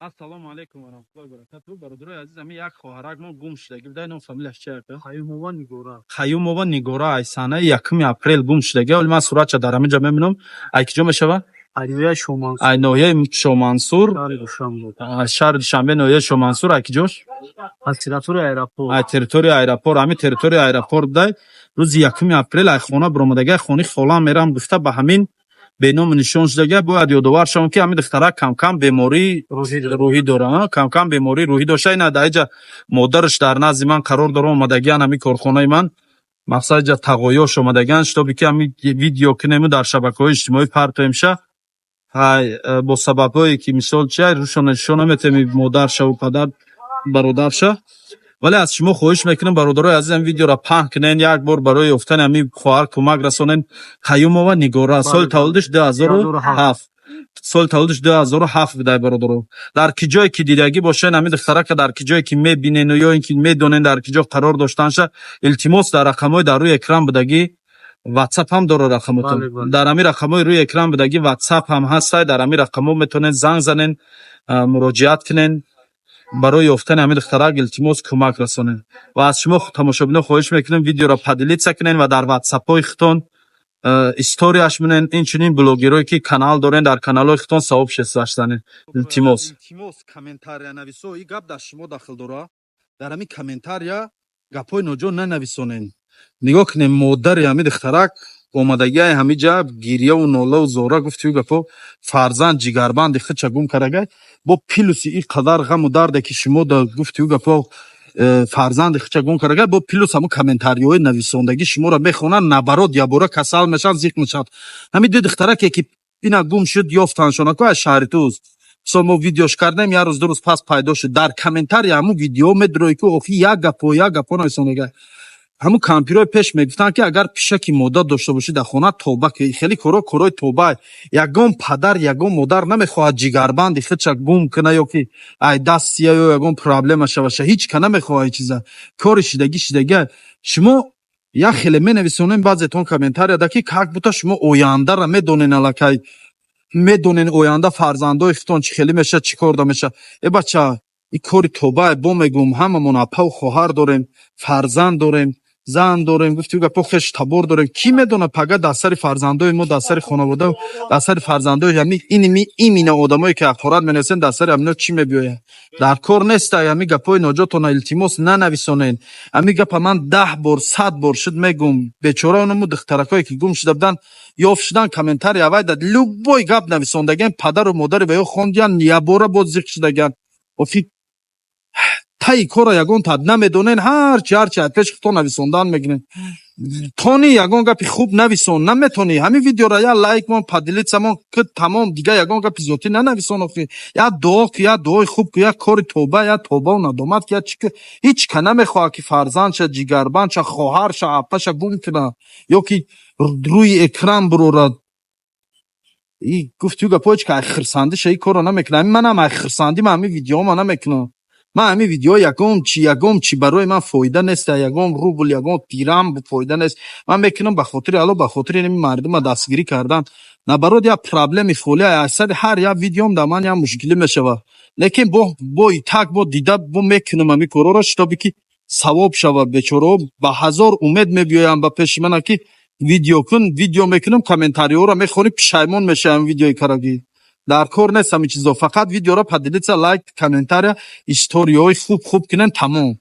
Ассалому алайкум ва раҳматуллоҳи ва баракатуҳ. Бародарои азиз, ҳамин як хоҳарак мо гум шудагӣ буда. Ном фамилияш чи ака? Қаюмова Нигора. Қаюмова Нигора ай санаи 1 апрел гум шудагӣ. Ҳоли ман суратша дар ҳамин ҷо мебинам. Ай киҷо мешава? Ай ноҳияи Шомансур. Ай ноҳияи Шомансур. Шаҳри Душанбе. Аз шаҳри Душанбе, ноҳияи Шомансур. Ай киҷош? Аз территорияи аэропорт. Ай территорияи аэропорт. Ҳамин территорияи аэропорт будай. Рӯзи 1 апрел ай хона биромадагӣ, ай хонаи холаам мерам гуфта, ба ҳамин беному нишон шудагӣ. Бояд ёдовар шавам, ки ҳамин духтарак камкам бемории рӯҳӣ дора, камкам бемории рӯҳӣ дошта. Ина дар иҷа модараш дар назди ман қарор дора. Омадагиан ҳамин корхонаи ман, мақсад, иҷа тағоёш омадагиан, чтобы ки ҳамин видео кунему дар шабакаҳои иҷтимоӣ партоемша. Ҳай, бо сабабҳое ки, мисол, чи рӯшона нишон наметавем, модаршаву падар, бародарша. Вале аз шумо хоҳиш мекунам, бародарои азиз, ҳамин видеоро паҳн кунен, як бор барои ёфтани ҳамин хоҳар кӯмак расонен. Қаюмова Нигора, соли таваллудиш 2007, соли таваллудиш 2007 будай. Бародаро, дар ки ҷое ки дидагӣ бошен ҳамин духтарака, дар ки ҷое ки мебинену ё ин ки медонен дар ки ҷо қарор доштанша, илтимос, дар рақамҳои дар рӯи экран будагӣ, Ватсап ҳам дора рақамотон, дар ҳамин рақамҳои рӯи экран будагӣ Ватсап ҳам ҳастай. Дар ҳамин рақамҳо метавонед занг занен, муроҷиат кунен. Барои ёфтани ҳамин духтарак, илтимос, кӯмак расонед. Ва аз шумо, тамошобино, хоҳиш мекунем, видеоро поделиться кунен ва дар ватсапҳои худтон историяш монен. Инчунин блогерое ки канал дорен, дар каналҳои худтон сообществоаш занен, илтимос. Илтимос, комментария нависо, и гап дар шумо дахл дора. Дар ҳамин комментария гапҳои ноҷо нанависонен. Нигоҳ кунем, модари ҳамин духтарак омадагиай ҳамиҷа, гирьяву нолаву зора, гуфтию гапҳо, фарзанд ҷигарбанди худша гум кардагай. Бо плюси ин қадар ғаму дарде ки шумо да, гуфтию гапҳо, фарзанди худша гум кардагай, бо плюс ҳамун комментариҳои нависондагӣ шуморо мехонанд, наоборот, ябора касал мешаванд, зиқ мешаванд. Ҳамин ду духтараке ки ина гум шуд, ёфтаншонако аз шаҳри Туз. Мисол, мо видеош кардем, як рӯз, 2 рӯз пас пайдо шуд. Дар комментария ҳамун видео медрои, ки охи як гапо, як гапо нависондага. Ҳамун кампирҳои пеш мегуфтанд, ки агар пишаки мода дошта бошӣ дар хона, тоба ки. Хеле коро корои тоба. Ягон падар, ягон модар намехоҳад ҷигарбанди худша гум куна ё ки ай дастия ё ягон проблема шаваша. Ҳеҷ ка намехоҳад ин чиза. Кори шидагӣ шидагӣ. Шумо як хеле менависонем баъзетон комментарияда, ки как будто шумо ояндаро медонен, аллакай медонен оянда фарзандои худтон чӣ хеле мешавад, чӣ кор да мешавад. Э бача, ин кори тобае. Бо мегӯм, ҳамамон апаву хоҳар дорем, фарзанд дорем, зан дорем, гуфтию гапо, хеш табор дорем. Кӣ медонад, пага дар сари фарзандои мо, дар сари хонавода, дар сари фарзандои ҳами иними имина одамое ки ҳақорат менависанд, дар сари ҳамино чӣ мебиёяд? Дар кор нестай ҳами гапҳои ноҷотона, илтимос, нанависонен. Ҳами гапа ман 10 бор, 100 бор шуд мегӯм. Бечора онаму духтаракое ки гум шуда буданд, ёфт шудан, комментария авай да любой гап нависондагиан, падару модари ва ё хондиян, ябора боз зиқ шудагиан. Офи, таи кора ягон тад намедонен, ҳарчи ҳарчи аз пеши худтон нависондан мегирен. Тони ягон гапи хуб нависон, наметонӣ. Ҳамин видеоро як лайк мон, поделиться мон ки, тамом. Дига ягон гапи зотӣ нанависон. Охи, як дуо ки, як дуои хуб ки, як кори тоба, як тобаву надомат ки, як чӣ ки. Ҳеҷ ка намехоҳад, ки фарзандша, ҷигарбандша, хоҳарша, апаша гум кунад ё ки рӯи экран бурорад. И гуфтию гапҳо, ҳеҷ ка ай хирсандиша ин корро намекунад. Ҳамин манам ай хирсандӣ ман ҳамин видеома намекунам. Ман ҳамин видео ягон чи барои ман фоида нест, ягон рубл, ягон дирам фоида нест. Ман мекунам ба хотири Алло, ба хотири ин мардума дастгирӣ кардан. Наоборот, як проблеми холӣ аз сари ҳар як видеом дар ман як мушкилӣ мешавад, лекин бо итак, бо дида, бо мекунам ҳамин корҳоро, чтобы ки савоб шавад. Бечораҳо ба ҳазор умед мебиёянд ба пеши мана, ки видео кун. Видео мекунам, комментариҳоро мехонӣ, пушаймон мешавам. Видеои карагӣ дар кор нест ҳамин чизо. Фақат видеоро поделиться, лайк, комментария, историяҳои хуб хуб кунен, тамом.